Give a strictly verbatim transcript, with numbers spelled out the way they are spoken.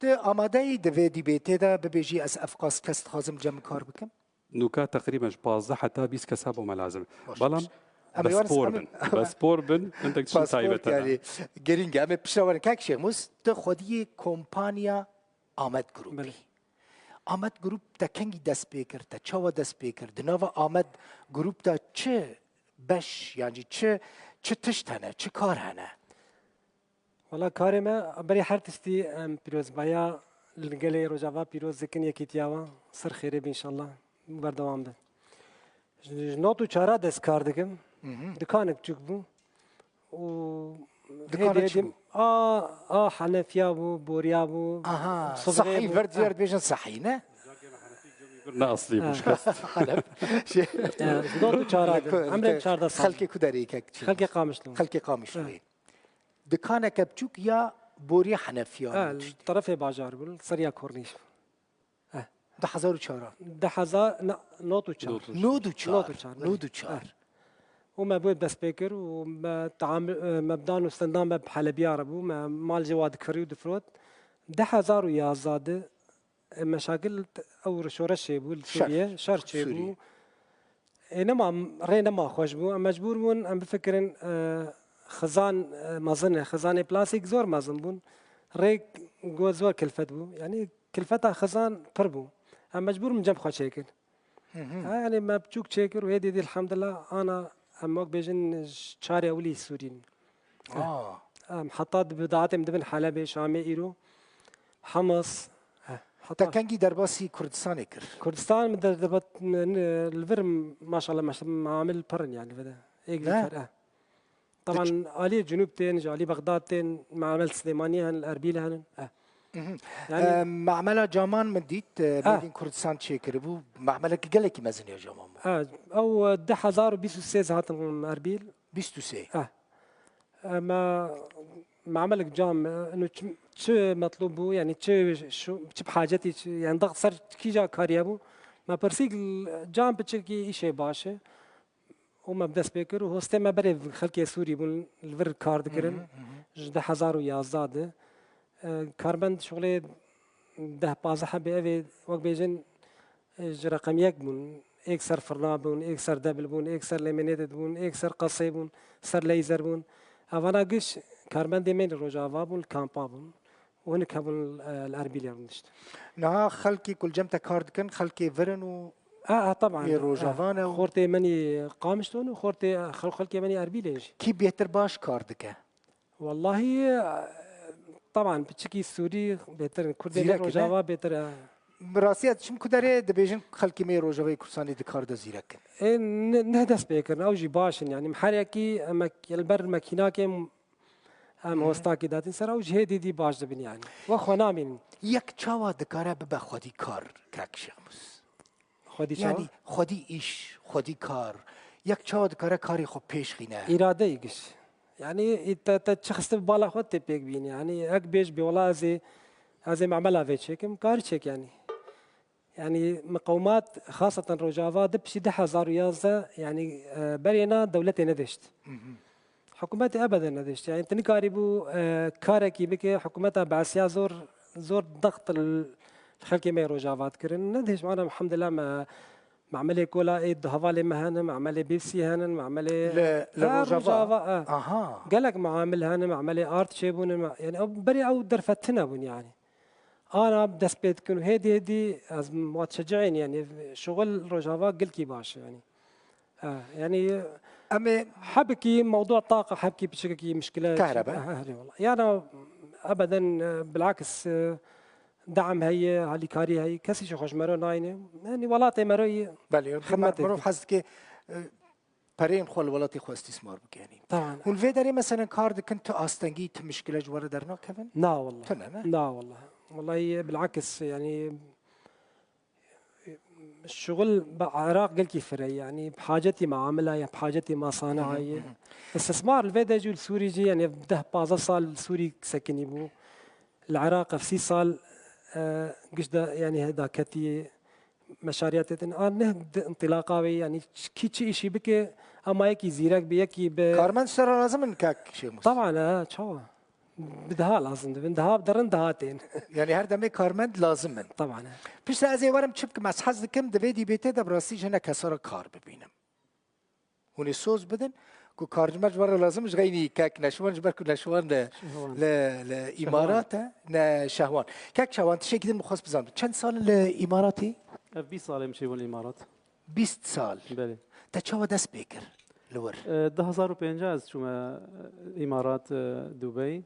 Tu amade yî di vê dîbêtê de bibêjî, ez ev qas kes dixwazim cem kar bikim? Nûka teqrîben ji pazdeh heta bîst kesa bo me lazim e. Baş, Balam baş. Em ê bespor werin, bin. Em ê Bespor bin, hindek tiştin Pasport taybet hene. Yani girîng e. Em ê piştre werin. Kek Şêxmûs, tu xwediyê kompanya Amed Grûp Belê. Î. Amed Grûp te kengî dest pê kir, te çawa dest pê kir? Di nava Amed Grûp de çi beş, yani çi, çi tişt hene, çi kar hene? Wala karê me, berî her tiştî em pîrozbaya li gelê Rojava pîroz dikin, yekîtiya wan ser xêrê be înşallah, berdewam be. Ji, ji not û çara dest kar dikim. Hı hı. Dikanek biçûk bû. Û Dikana hêdî çi hêdî bû? A, a henefiya bû, boriya bû, Aha, sozixê sahî, bû. Ver diyar dibêjin sahî, ne? Ne aslî bû, Ha. şikest. Halep. Şey, Ya, ji not û çara de. Li ku-, Emrê li çardeh sal. Xelkê ku derê kek çi? Xelkê Qamişlo. Xelkê Qamişlo. Ha. Dikaneke biçûk ya borî henefiya Ha, bû. Terefê bajar bû, seriya kornîş. Eh. Di hezar û çar. Di hezar, na, not û çar. Not û çar. Not û çar, belê. Not û çar. Eh. Û me bû dest pê kir û me teamul, e, me bi dan û stendan me bi Helebiya re bû. Me mal jê wa dikirî û difirot. Di hezar û yazdeh de, e, meşakil t-, ew şoreş çêbû li Şer. Sûriye. Şer çêbû. Sûriye. Ê nema, rê nema xweş bû. Em mecbûr bûn, em bifikirin, e, xizan, e, mezin e. Xizanê plasîk zor mezin bûn. Rê got zor kilfet bû. Yanî kilfeta xizan pir bû. Em mecbûr bûn cem xwe çêkin. Hı hı. Ha, yanî me biçûk çêkir û hêdî dî elhamdulillah ana em wek bêjin ji çarê ewilî Sûrî ne. Aa. Em heta di bidaetê min dibin Helebê, Şamê îro. Hamas. Eh, heta Te kengî derbasî Kurdistanê kir? Kurdistan min der-, debat, min, li vir maşallah meş-, meamil pir in yani vede. Êk Ne? Dikar, eh. Taban alî Cunûb tên, ji alî Bexdad tên, meamil Silêmaniyê henin, Erbîlê henin. Eh. Mhm. Yani Em, Meamela Caman min dît, e, Ah. Made in Kurdistan çêkiribû. Meameleke gelekî mezin ya Caman bû. Ha, ew, e, du hezar û bîst û sê hatin Erbîl. Bîst û sê. Ha. E, me, meamelek cam, e, inu çi, çi metlûb bû, yani çi şu, çi bi hacetî, çi, yani daxt ser kîja kariye bû. Me pirsîk cam piçikî îşê baş e. Û me bi dest pê kir û hostê me berê xelkê Sûrî bûn, li vir kar dikirin. Hı hı, hı hı. Ji du hezar û yazdeh de. E, karmend şixulê deh pazdeh hebê evê, wek bêjin, e, ji reqem yek bûn. Êk ser firna bûn, êk ser debil bûn, êk ser laminated bûn, êk ser qesê bûn, ser laser bûn. Evana giş karmendê me li Rojava bûn, li kampa bûn. Û hinek hebûn, e, li Erbîlê rûniştin. Niha xelkê ku li cem te kar dikin, xelkê vir in û A, a, taban. Ê Rojava ne û Xortê menî Qamişlo ne û xortê, xel-, xelkê menî Erbîlê jî. Kî bêhtir baş kar dike? Wallahî, e, taban, piçikî Sûrî bêhtir in. Kurdê Zîrek in, ne? Rojava bêhtir e. Bi rastî ez çim ku derê dibêjin xelkê me yê Rojavayê Kurdistanê di kar de zîrek in. Ê, ne, ne dest pê kirin, ew jî baş in, yanî her yekî, e, mek-, li ber mekînakê em Hı hı. hostakî datin ser ew jî hê dî dî baş dibin yani. We xwe namînin. Yek çawa dikare bibe xwedî kar, kek Şêxmûs? Xwedî çawa? Yani xwedî îş, xwedî kar. Yek çawa dikare karê xwe pêş xîne? Îradeyê giş. Yani te, te çi xiste bi bala xwe tê pêk bîne. Yani ek bêj bê wela ez ê, ez ê memela vê çêkim, kar çêk yani. Yani miqewmat, xaseten Rojava di piştî du hezar û yazdeh, yani, e, berê na dewletê nedişt. Hı hı. Hikûmetê ebeden nedişt. Yani tu nikarîbû, e, karekî bike, hikûmeta Beesiya zor, zor daxt li xelkê me yê Rojava dikirin. Nedişt, ana elhamdulillah me, memelê kola ê di hevalê me henin, memelê Bêsî henin, memelê Li, li Ha, Rojava? Rojava, e. Aha. Gelek meamil henin, memelê art çêbûnin, me-, yani ew berê ew derfet tune bûn yani. Ana dest pê dikin û hêdî hêdî ez matşeceyên, yani şixul Rojava gelkî baş e, yani. Ha, yani Em ê hebkî mewdû taqa, hebkî piçikekî mişkile. Kehrebe. Ha, ha, eyvallah. Yani ebeden, e, bilakis, e, dam heye, halîkarî heye, kesî jî xwe ji mero nayne. Yani welatê mero yî Belê, xidmetê mirov dike. Hez dike, e, pereyên xwe li welatê xwe îstîsmar bike, yanî. Tamam. Hûn vê derê meselen kar dikin, tu astengî, tu mişkile ji we re dernakevin? Na wallah. Tune, ne? Na wallah. Wallahî bilakis, yani, şixul bi Iraq gelkî firey, yani, bi hacetî me amila ye, bi hacetî me sanaha ye. Hı hı, hı hı. Îstîsmar li vê de jî li Sûrî jî, yani, deh pazdeh sal li Sûrî sekinî bû. Li Iraq ev sî sal, e, giş de, yani, heda ketî. Meşariyatê din a neh di intilaqa wê, yani ç-, kî çi îşî bike, ama yekî zîrek bi, yekî bi Karmend ji te re lazim in, kak Şêxmûs? Taban, ha, çawa? Bi daha lazim dibin. Daha derin daha tên. Yani her demê karmend lazim in. Taban. Pişta ez ê werim çi bikim, ez hez dikim di vê dîbêtê de bi rastî ji hinek kesa re kar bibînim. Hûn ê soz bidin ku karcmer ji we re lazim, ji xeynî kek Neşwan, ji ber ku Neşwan li, Şehwan. li, li Îmarat e, ne Şehwan. Kek Şehwan, tiştekî din min xwest bizanim. Çend sal in li Îmaratî? Ev bîst sal em çêbûn Îmarat. Bîst sal. Belê. Te çawa dest pê kir li wir? E, du hazar û pênc ez çûme e, Îmarat, e, Dubey.